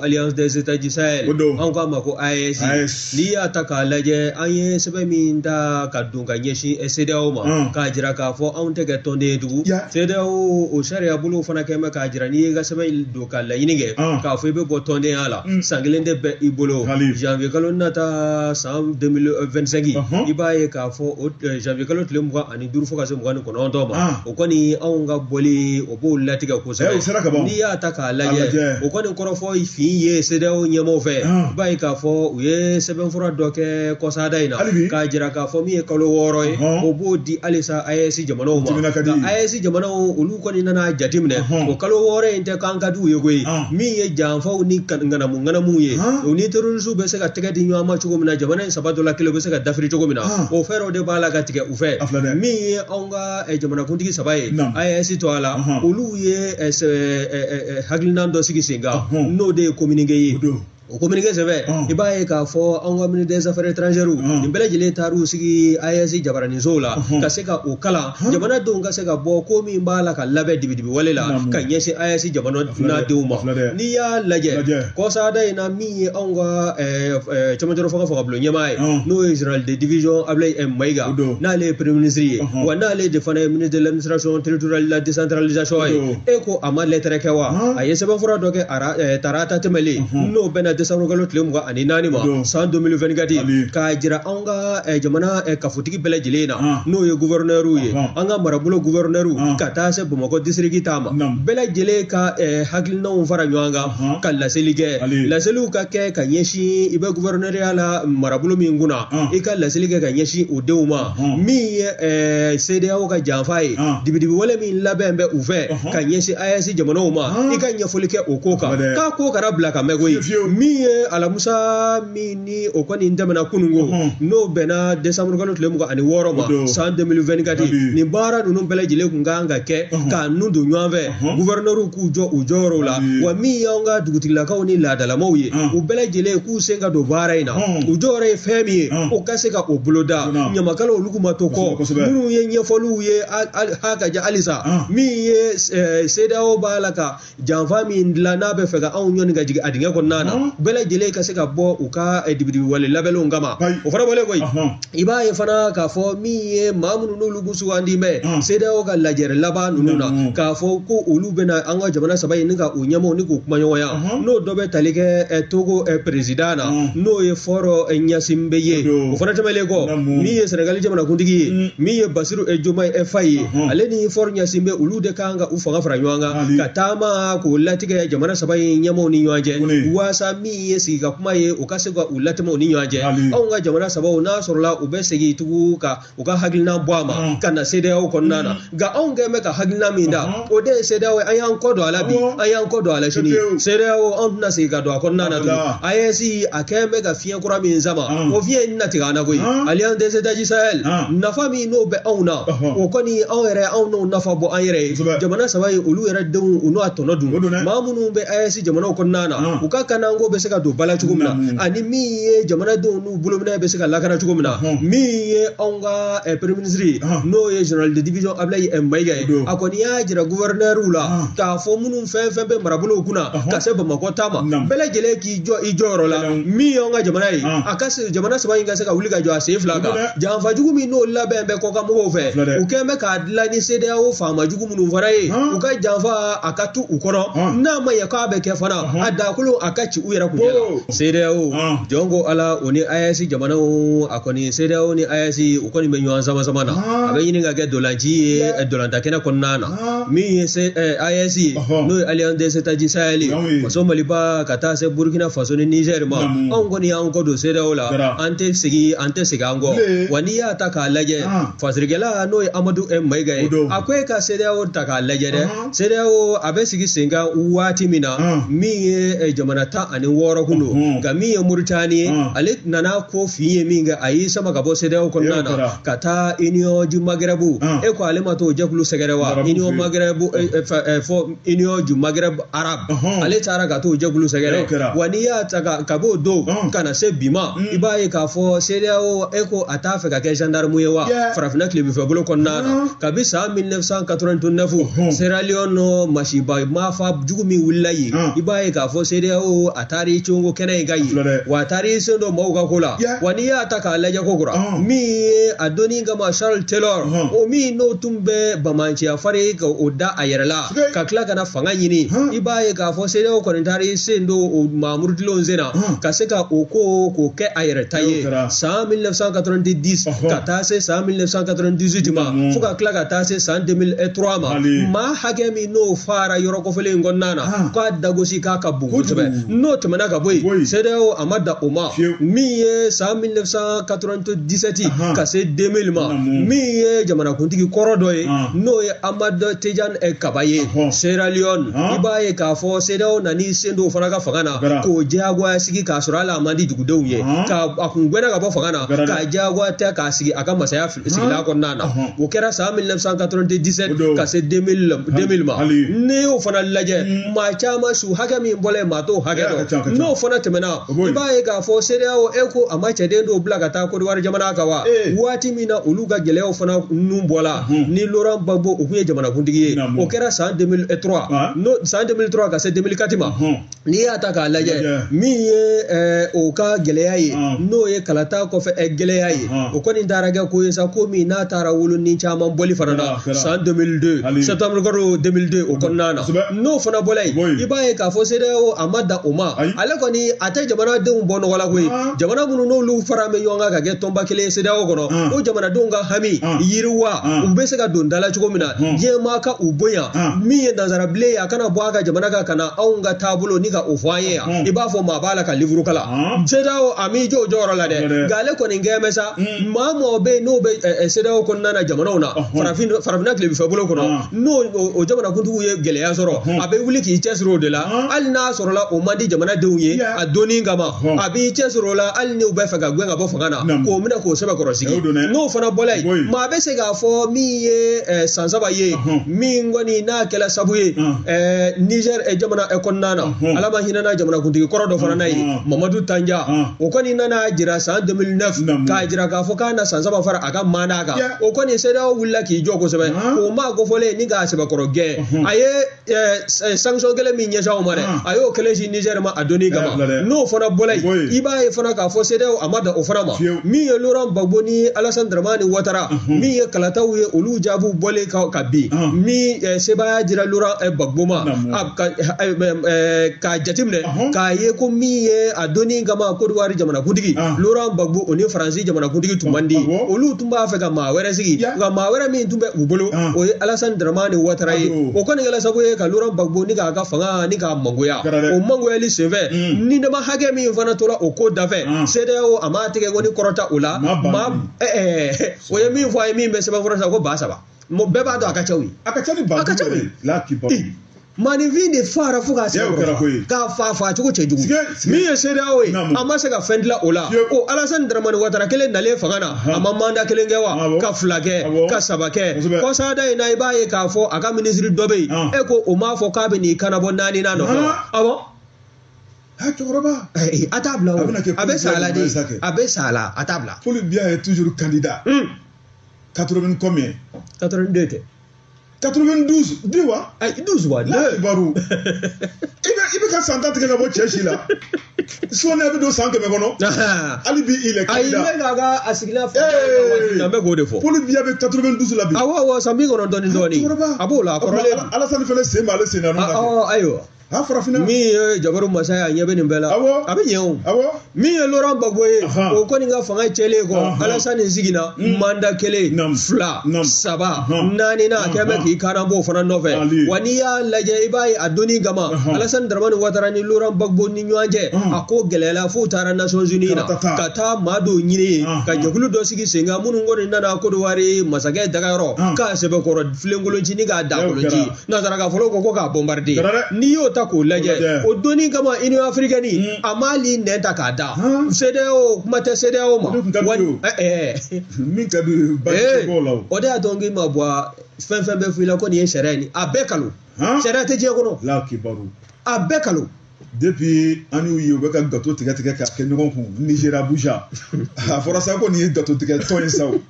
Alliance des États du Sahel, an k'a ma ko AES. N'i y'a ta k'a lajɛ, an ye sɛbɛn min ta ka don ka ɲɛsin CEDEAO ma, k'a jira k'a fɔ anw tɛ kɛ tɔnden ye tugun. CEDEAO o sariya bolo fana kɛlen bɛ k'a jira, n'i y'i ka sɛbɛn don ka laɲini kɛ k'a fɔ i bɛ bɔ tɔndenya la, san kelen de bɛ i bolo. Janvier kalo nata san 2025, i b'a ye k'a fɔ o janvier kalo tile 25 fo ka se 29 ma, o kɔni anw ka bɔli o b'o latigɛ kosɛbɛ. N'i y'a ta k'a lajɛ, o kɔni kɔrɔfɔ fin ye CEDEAO ɲɛmaaw fɛ, i b'a ye k'a fɔ u ye sɛbɛnfura dɔ kɛ kɔsada in na k'a jira k'a fɔ min ye kalo 6 ye, o b'o di halisa AES jamanaw ma. Nka AES jamanaw olu kɔni nana jateminɛ, o kalo 6 in tɛ k'an ka di u ye koyi. Min ye janfaw ni ŋanamu ŋanamuw ye, u ni terrorisiw bɛ se ka tɛgɛ di ɲɔgɔn ma cogo min na, jamana in saba dɔ la kelen bɛ se ka dafiri cogo min na, o fɛɛrɛw de b'a la ka tigɛ u fɛ. Min ye anw ka jamanakuntigi saba ye AES to a la, olu ye hakilina dɔ sigi sen kan, n'o de ye communiqué ye. O communiqué sɛbɛn, i b'a ye k'a fɔ anw ka ministre des affaires étrangères nin bɛɛ lajɛlen taar'u sigi AES jabaraninsow la ka se ka o kalan, jamanadenw ka se ka bɔ ko min b'a la ka labɛn dibidibi wale la ka ɲɛsin AES jamanadenw ma. N'i y'a lajɛ kɔsada in na, min ye anw ka cɛmancɛrɔ fanga fangabulon ɲɛmaa ye, n'o ye général de division Ablaye Mayiga, n'ale ye premier ministre ye, wa n'ale de fana ye ministre de l'administration territoriale de la décentralisation ye, e ko a ma lɛtɛrɛ kɛ wa? A ye sɛbɛnfura dɔ kɛ tarata tɛmɛlen, n'o bɛnna décembre kalo tile 24 ma san 2024, k'a jira anw ka jamana kafotigi bɛɛ lajɛlen na, n'o ye gouverneur ye, an ka marabolo gouverneur, ka taa se Bamakɔ district ta ma, bɛɛ lajɛlen ka hakilinaw fara ɲɔgɔn kan ka laseli kɛ. Laseliw ka kɛ ka ɲɛsin i bɛ gouverneurya la marabolo min kunna, i ka laseli kɛ ka ɲɛsin o denw ma. Min ye CEDEAO ka janfa ye, dibidibi wale min labɛn bɛ u fɛ ka ɲɛsin AES jamanaw ma, i ka ɲɛfɔli kɛ o ko kan, k'a ko kana bila ka mɛn koyi. Min ye alamusa min ni o kɔni tɛmɛna kununko, n'o bɛnna décembre kalo tile 26 ma san 2024, nin baara ninnu bɛɛ lajɛlen kun kan ka kɛ k'a nun don ɲɔgɔn fɛ, gouverneur k'u jɔ u jɔyɔrɔw la, wa min y'anw ka dugutigilakaw ni laadalamaw ye, u bɛɛ lajɛlen k'u sen ka don baara in na, u jɔyɔrɔ ye fɛn min ye, o ka se ka o boloda. Ɲamakalaw olu ma to kɔ, minnu ye ɲɛfɔliw ye ha ka ja halisa, min ye CEDEAO b'a la ka janfa min dilan n'a bɛ fɛ ka anw ɲɔni ka jigin a dingɛ kɔnɔna na, bɛɛ lajɛlen ka se ka bɔ u ka dibidibi wale labɛnlenw kama. O fana bɔlen koyi, i b'a ye fana k'a fɔ min ye maa minnu n'olu kun sugandi bɛ CEDEAO ka lajɛrɛ laban ninnu na, k'a fɔ ko olu bɛna an ka jamana saba in ni ka u ɲɛmaaw ni k'u kumaɲɔgɔnya, n'o dɔ bɛ tali kɛ Togo président na, n'o ye Faure Gnassingbé ye. O fana tɛmɛlen kɔ, min ye Senegali jamanakuntigi ye, min ye Bassirou Diomaye Faye ye, ale ni Faure Gnassingbé olu de kan ka u fanga fara ɲɔgɔn kan ka taama k'o latigɛ jamana saba in ɲɛmaaw ni ɲɔgɔn cɛ, waasa min ye sigi ka kuma ye, u ka se ka u latɛmɛ u ni ɲɔgɔn cɛ. Anw ka jamana sabaw n'a sɔrɔla u bɛ segin tugun ka u ka hakilina bɔ a ma ka na CEDEAO kɔnɔna na, nka anw kɛlen bɛ ka hakilina min da, o de ye CEDEAO ye. An y'an kɔ don a la bi, an y'an kɔ don a la sini. CEDEAO anw tɛna segin ka don a kɔnɔna na tugun. AES a kɛlen bɛ ka fiɲɛ kura min sama, o fiɲɛ in tɛna tigɛ an na koyi. Alliance des États du Sahel, nafa min n'o bɛ anw na, o kɔni anw yɛrɛ anw n'o nafa bɔ an yɛrɛ ye. Jamana saba in olu yɛrɛ denw u n'o a tɔnɔ dun. Maa minnu bɛ AES jamanaw kɔnɔna na, u ka kananko bɛ se ka don ba la cogo min na, ani min ye jamanadenw n'u bolominɛ bɛ se ka lakana cogo min na. Min ye anw ka premier ministre, n'o ye général de division Ablaye Mayiga ye, a kɔni y'a jira gouverneur la k'a fɔ minnu fɛn fɛn bɛ marabolow kunna ka se Bamakɔ ta ma, bɛɛ lajɛlen k'i jɔ i jɔyɔrɔ la. Min y'anw ka jamana ye, a ka jamana saba in ka se ka wuli ka jɔ a sen fila kan. Janfa jugu min n'o labɛn bɛ kɔkan mɔgɔw fɛ, u kɛlen bɛ k'a dilan ni CEDEAO faama jugu minnu fana ye, u ka janfa a ka tu u kɔnɔ, n'a ma ɲɛ k'a bɛ kɛ fana, a dakolo a ka ci u yɛrɛ kuncɛ la. CEDEAO jɔn ko Ala, o ni AES jamanaw, a kɔni CEDEAO ni AES u kɔni bɛ ɲɔgɔn sama sama na, a bɛ ɲini ka kɛ dolanci ye dolantakɛnɛ kɔnɔna na. Min ye AES ye, n'o ye Alliance des États du Sahel ye, faso Maliba ka taa se Burkina Faso ni Niger ma, anw kɔni y'an kɔ don CEDEAO la, an tɛ segin an tɛ segin an kɔ. Wa n'i y'a ta k'a lajɛ, fasirikɛla n'o ye Amadu Mayiga ye, a ko e ka CEDEAO ta k'a lajɛ dɛ, CEDEAO a bɛ sigi sen kan waati min na, min ye jamana 16 kun don, nka min ye Mauritanie ye, ale nana ko fin ye min kɛ, a y'i sama ka bɔ CEDEAO kɔnɔna na ka taa Union du Maghreb. E ko ale ma t'o jɛkulu sɛgɛrɛ wa? Union Maghreb, fɔ Union du Maghreb arabe, ale taara ka t'o jɛkulu sɛgɛrɛ. Wa n'i y'a ta ka b'o don ka na se bi ma, i b'a ye k'a fɔ CEDEAO e ko a t'a fɛ ka kɛ gendarme ye wa farafinna tilebinfɛ bolo kɔnɔna na. Kabi san 1989 Sierra Leone masiba maafa jugu min wulila yen, i b'a ye k'a fɔ CEDEAO a taar'i congo kɛnɛ in kan yen, wa a taar'i sen don maaw ka ko la. Wa n'i y'a ta k'a lajɛ ko kura, min ye a donni kama Charles Taylor, o min n'o tun bɛ bamanciya fari ka o da a yɛrɛ la ka tila ka na fanga ɲini, i b'a ye k'a fɔ CEDEAO kɔni taar'i sen don o maa murutilenw sen na ka se ka o ko k'o kɛ a yɛrɛ ta ye san 1990 ka taa se san 1998 ma, fo ka tila ka taa se san 2003 ma. Maa hakɛ min n'o fara yɔrɔ kofɔlen in kɔnɔna na, k'a dagosi k'a ka bon kosɛbɛ. N'o tɛmɛna ka bɔ yen, CEDEAO a ma dan o ma. Min ye san 1997 ka se 2000 ma, min ye jamanakuntigi kɔrɔ dɔ ye, n'o ye Amadu Tejan Kaba ye Sierra Leone, i b'a ye k'a fɔ CEDEAO nan'i sen don o fana ka fanga na k'o diyagoya sigi k'a sɔrɔ hali a man di dugudenw ye, ka a kun gɛnna ka bɔ fanga na k'a diyagoya tɛ k'a sigi a ka masaya sigilan kɔnɔna na. O kɛra san 1997 ka se 2000 ma. N'i y'o fana lajɛ, maa caman su hakɛ min bɔla yen, maa t'o hakɛ dɔn. N'o fana tɛmɛna, i b'a ye k'a fɔ CEDEAO e ko a ma cɛden dɔw bila ka taa Côte d'Ivoire jamana kan wa, waati min na olu ka gɛlɛyaw fana nun bɔla ni Laurent Gbagbo o kun ye jamanakuntigi ye, o kɛra san 2003, n'o san 2003 ka se 2004 ma. N'i y'a ta k'a lajɛ, min ye o ka gɛlɛya ye, n'o ye kalata kɔfɛ gɛlɛya ye, o kɔni taara kɛ ko ye sa, ko min n'a taara wolo ni caman bɔli fana na san 2002, septembre kalo 2002 o kɔnɔna na. N'o fana bɔla yen, i b'a ye k'a fɔ CEDEAO a ma dan o ma. Ale kɔni a tɛ jamanadenw bɔ nɔgɔ la koyi. Jamana minnu n'olu fara bɛ ɲɔgɔn kan ka kɛ tɔnba kelen ye CEDEAO kɔnɔ, o jamanadenw ka hami yiriwa, u bɛ se ka don da la cogo min na, diɲɛ maa ka u bonya. Min ye nansarabilen ye, a kana bɔ a ka jamana kan ka na anw ka taabolo ni ka o fɔ an ye yan, i b'a fɔ maa b'a la ka livre kalan. CEDEAO a m'i jɔ o jɔyɔrɔ la dɛ, nka ale kɔni kɛn bɛ sa, maa mɔgɔ bɛ yen n'o bɛ CEDEAO kɔnɔna na jamanaw na, farafinna tilebinfɛ bolo kɔnɔ, n'o o jamanakuntigiw ye gɛlɛya sɔrɔ, a bɛ wuli k'i cɛsiri o de la, hali n'a sɔrɔla o man di jamanadenw ye a donni kama, a b'i cɛsiri o la hali n'u bɛ fɛ ka gɛn ka bɔ fanga na, k'o minɛ k'o sɛbɛkɔrɔ sigi. N'o fana bɔla yen, maa bɛ se k'a fɔ min ye san saba ye, min kɔni n'a kɛla sabu ye Niger jamana kɔnɔna na, Ala ma hinɛna jamanakuntigi kɔrɔ dɔ fana na ye, Mamadu Tanja, o kɔni nana jira san 2009 k'a jira k'a fɔ k'a na san saba fara a ka mandat kan. O kɔni CEDEAO wulila k'i jɔ kosɛbɛ, k'o maa kofɔlen ni k'a sɛbɛkɔrɔ gɛn. A ye sanction kelen min ɲɛsin anw ma dɛ, a y'o kelen sin Niger ma a donni kama. N'o fana bɔla yen, i b'a ye fana k'a fɔ CEDEAO a ma dan o fana ma. Min ye Laurent Gbagbo ni Alassane Dramane Ouattara, min ye kalataw ye, olu jaabiw bɔlen ka bin, min sebaaya dira Laurent Gbagbo ma, k'a jateminɛ k'a ye ko min ye a donni kama Côte d'Ivoire jamanakuntigi Laurent Gbagbo, o ni Faransi jamanakuntigi tun man di, olu tun b'a fɛ ka maa wɛrɛ sigi, nka maa wɛrɛ min tun bɛ u bolo, o ye Alassane Dramane Ouattara ye. O kɔni kɛla sababu ye ka Laurent Gbagbo ni k'a ka fanga ni k'a mangoya. O mangoyali senfɛ, ni dama hakɛ min fana tora o ko dafɛ, CEDEAO a m'a tigɛ kɔni kɔrɔta o la. Maa o ye min fɔ a ye, min bɛ sɛbɛnfura san ko 3000, bɛɛ b'a dɔn a ka ca o ye, a ka ca ni ba duuru ye. Maaninfin de fara fo k'a sɛbɛn k'a fa fa cogo cɛjugu. Min ye CEDEAO ye, a ma se ka fɛn dilan o la. O Alassane Dramane Ouattara kelen nalen fanga na, a ma mandat kelen kɛ wa, ka fila kɛ, ka saba kɛ. Kɔsada in na, i b'a ye k'a fɔ a ka minisiri dɔ bɛ yen, e ko o m'a fɔ k'a bɛ n'i kanabɔ naani na nɔfɛ wa? Awɔ. Cɛkɔrɔba. A t'a bila o, a bɛ sa la de, a bɛ sa la, a t'a bila. Paul Biya est toujours candidat. 80 combien? 82 tɛ. 92 di wa? Ayi, 12 wa? La kibaru. I bɛ ka san 10 tigɛ ka bɔ cɛ si la. Sɔɔni a bɛ don san 100 kɔnɔ. Hali bi il est candidat. Ayi, n bɛ k'a ka a sigila fɔ. N bɛ k'o de fɔ. Paul Biya bɛ 92 la bi. Awɔ awɔ, san 90 ni dɔɔnin. A b'o la, a kɔrɔlen. Alassane fana sen b'ale sen na. Ayiwa. A farafinna. Min ye Jabaru Masa ye, a ɲɛ bɛ nin bɛɛ la. A bɛ ɲɛ o. Min ye Laurent Gbagbo ye, o kɔni ka fanga cɛlen kɔ, Alassane siginna mandat kelen, fila, saba, naani na, a kɛn bɛ k'i kanabɔ o fana nɔfɛ. Wa n'i y'a lajɛ, i b'a ye a donni kama, Alassane Dramane Ouattara ni Laurent Gbagbo ni ɲɔgɔn cɛ, a ko gɛlɛyala f'u taara Nations Unies na, ka taa maa dɔw ɲini yen, ka jɛkulu dɔ sigi sen kan, minnu kɔni nana Côte d'Ivoire masakɛ dagayɔrɔ, k'a sɛbɛkɔrɔ filenkolon ci ni k'a dakolon ci. Nansara fɔlɔ ko k'a bombarder. N'i y'o ta k'o lajɛ, o donni kama Union africaine a m'ale nɛn ta k'a da. CEDEAO kuma tɛ CEDEAO ma. Min ka di baarakɛbaaw la o. O de y'a to n k'i ma bɔ fɛn fɛn bɛ f'i la ko nin ye sariya ye, a bɛɛ kalo. Sariya tɛ diɲɛ kɔnɔ. La kibaru. A bɛɛ kalo. Depuis an y'u ye u bɛ ka gâteau tigɛ tigɛ k'a kɛ ɲɔgɔn kun Niger Abuja. A fɔra sa ko nin ye gâteau tigɛ tɔn ye sa o.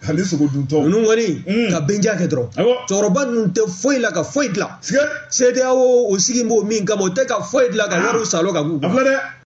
Ani sogo duntɔ. Ninnu kɔni ka benja kɛ dɔrɔn. Cɛkɔrɔba ninnu tɛ foyi la ka foyi dilan. CEDEAO o sigi b'o min kama, o tɛ ka foyi dilan ka wariw salo ka k'u kun. A filɛ dɛ.